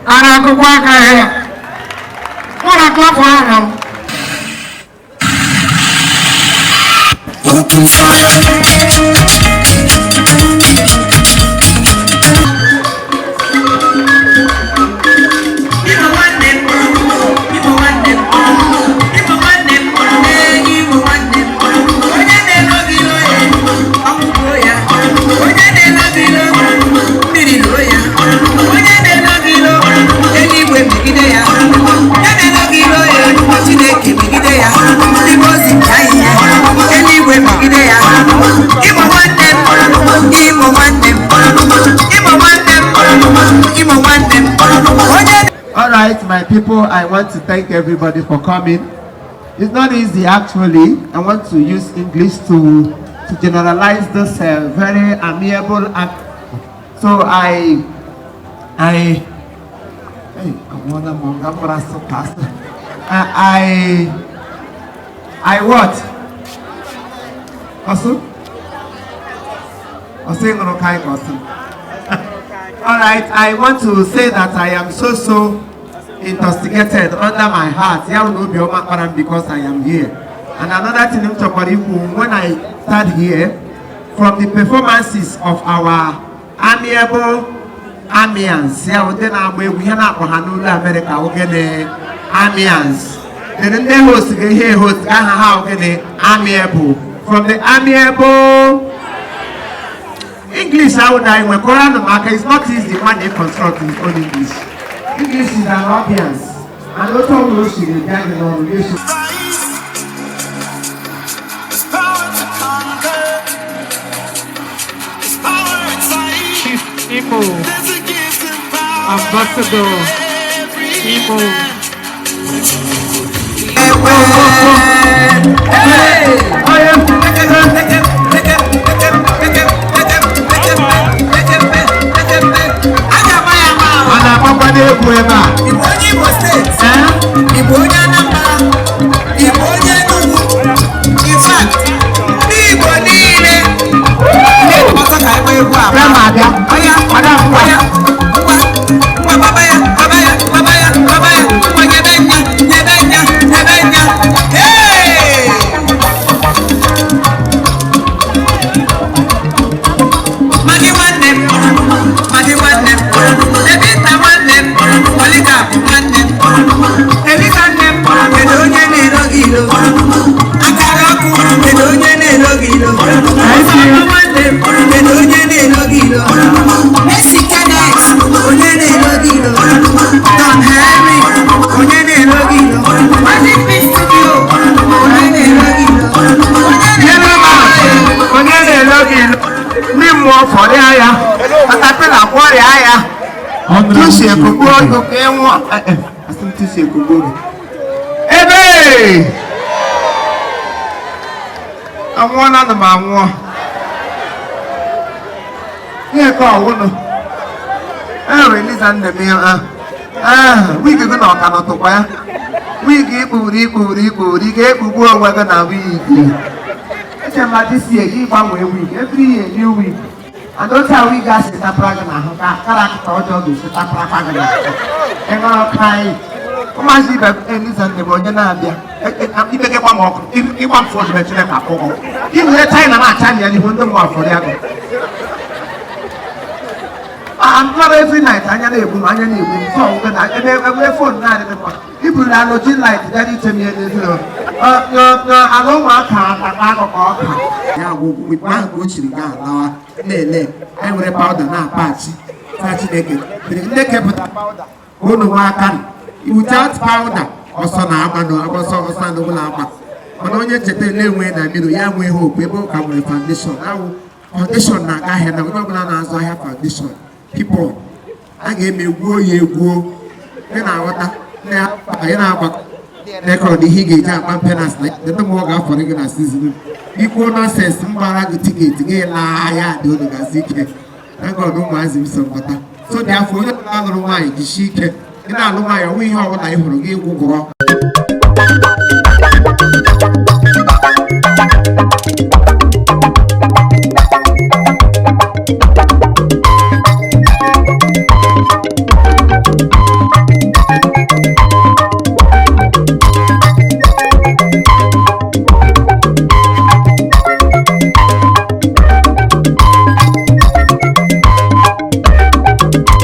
A na-akụkwa aka ahịa. Mụ na klapụ ahụ. Open fire. Igbo nwanne m, Igbo nwanne m, Igbo nwanne m, ee Igbo nwanne m. Onye na-elo gị ilo ya, ọnwụ gbuo ya. Onye na-elo gị ilo, mmiri loo ya. Onye na-elo gị ilo, eluigwe megide ya. Onye na-elo gị ilo ya, Chineke megide ya. Ndị mmụọ ozi pịa ihe, eluigwe megide ya. Igbo nwanne m, Igbo nwanne m, Igbo nwanne m, Igbo nwanne m. Onye All right, my people, I want to thank everybody for coming. It's not easy, actually. I want to use English to generalize this very amiable act. So I, hey, I wanna I what? Osu? Osu Osu. All right, I want to say that I am so, so intoxicated under my heart. Ya na obiọma kpara m because I am here. And another thing m chọkwara ikwu, when I start here, from the performances of our amiable amians, ya bụ ndị na-agba egwu, ihe na-akpọ ha n'olu Amerịka ogene amians. Then ndị host ga ihe host aha ha ogene amiable. From the amiable English ahụ na nwekọrọ nụ maka it's not easy man to construct his own English. English is an audience. And otu ọbụla o siri bịa gị n'ọrụ ga-eso. There's power to conquer. There's power inside. Chief Imo, There's a gift and power Ambassador in every Imo. man. A na-agbakwa n'egwu ebe a. Igbo onye Imo State, Eh? Igbo onye Anambra, Igbo onye Enugu, in fact, ndị Igbo niile ndị ọzọ ka egbe egwu a. Bịa ma abịa. Ọya, Madam, ngwa. ọya, ngwa, ngwa, gbaba ya, gbaba ya, gbaba ya, gbaba ya, ngwa nyebe nya, nyebe nya, nyebe nya. Hey! Magi nwanne m, Magi nwanne m, Ebita nwanne m, Polycarp nwanne m, Elika nne m, kedu onye na-ero gị ilo? Akara ọkụ, kedu onye na-ero gị ilo? Ọsọma nwanne m, kedu onye na-ero gị ilo? Messi Kenneth, onye na-ero gị ilo? Don Henry, onye na-ero gị ilo? Magic P Studio, onye na-ero gị ilo? Onye na-ero gị ilo? Onye na-elo gị ilo? Ndị mmụọ fọrịa ya. Katapila kwọrịa ya. Tusi ekugbuo oge ka ị nwụọ. Eh, eh, asị m tusi ekugbuo gị. Ebe! Anwụọla na m anwụọ. Ihe ka ọwụnụ. E nwere Eliza nne m ya. Ah, wig gị na ọka nọtụkwa ya. Wig ikpuru ikpuru ikpuru ị ga-ekpugbu onwe gị na wig. Eche m na this year gị gbanwee wig. Every year new wig. And otu a wig a si tapụra gị n'ahụ ka character ọjọọ ga-esi tapụrakwa gị n'ahụ. Ị ṅụrụ kaị. Ụmụazị ibe Eliza nne m onye na-abịa. Ibe gị gba m ọkụ, ịgba m fọdụ Chineke akpụgọ. Ị were China na-acha ya n'ihu ndị mmụọ afọrọ ya gị. I'm not every night anya na-egbu m, anya na-egbu m so ọgwụgwọ na ebe ebe phone na-adịghị mma iburu halogen light bịara iche m ihe n'ezinụlọ ala ụmụaka atakwa akụkọ ọka ya gwụ mgbe ahụ ka o chiri gaa alawa na-ele anyị were powder na-apachi sa Chineke ndị kepụta powder ka unu nwe aka without powder ọsọ na-agba na ọsọ ọsọ anụbụla agba mana onye cheta na-enwe na mmiri ya nwee hope ebe ụka nwere foundation awụ foundation na-aga ahịa na onye ọbụla na-azụ ahịa foundation keep on a ga-eme egwuo ya egwuo ị na-aghọta ị na-agba record ihe ị ga-eji akpa penas na ndị mmụọ ga-afọrọ gị na season ikwuo nonsense mgbara gị ticket gị laa ahịa dị unu gazi ike. Thank God ụmụazị m so mbata so dị afọ onye ọbụla lụrụ nwaanyị jisie ike ị na-alụ nwaanyị ọnwa ihe ọbụla ị hụrụ gị gwụgwọrọ.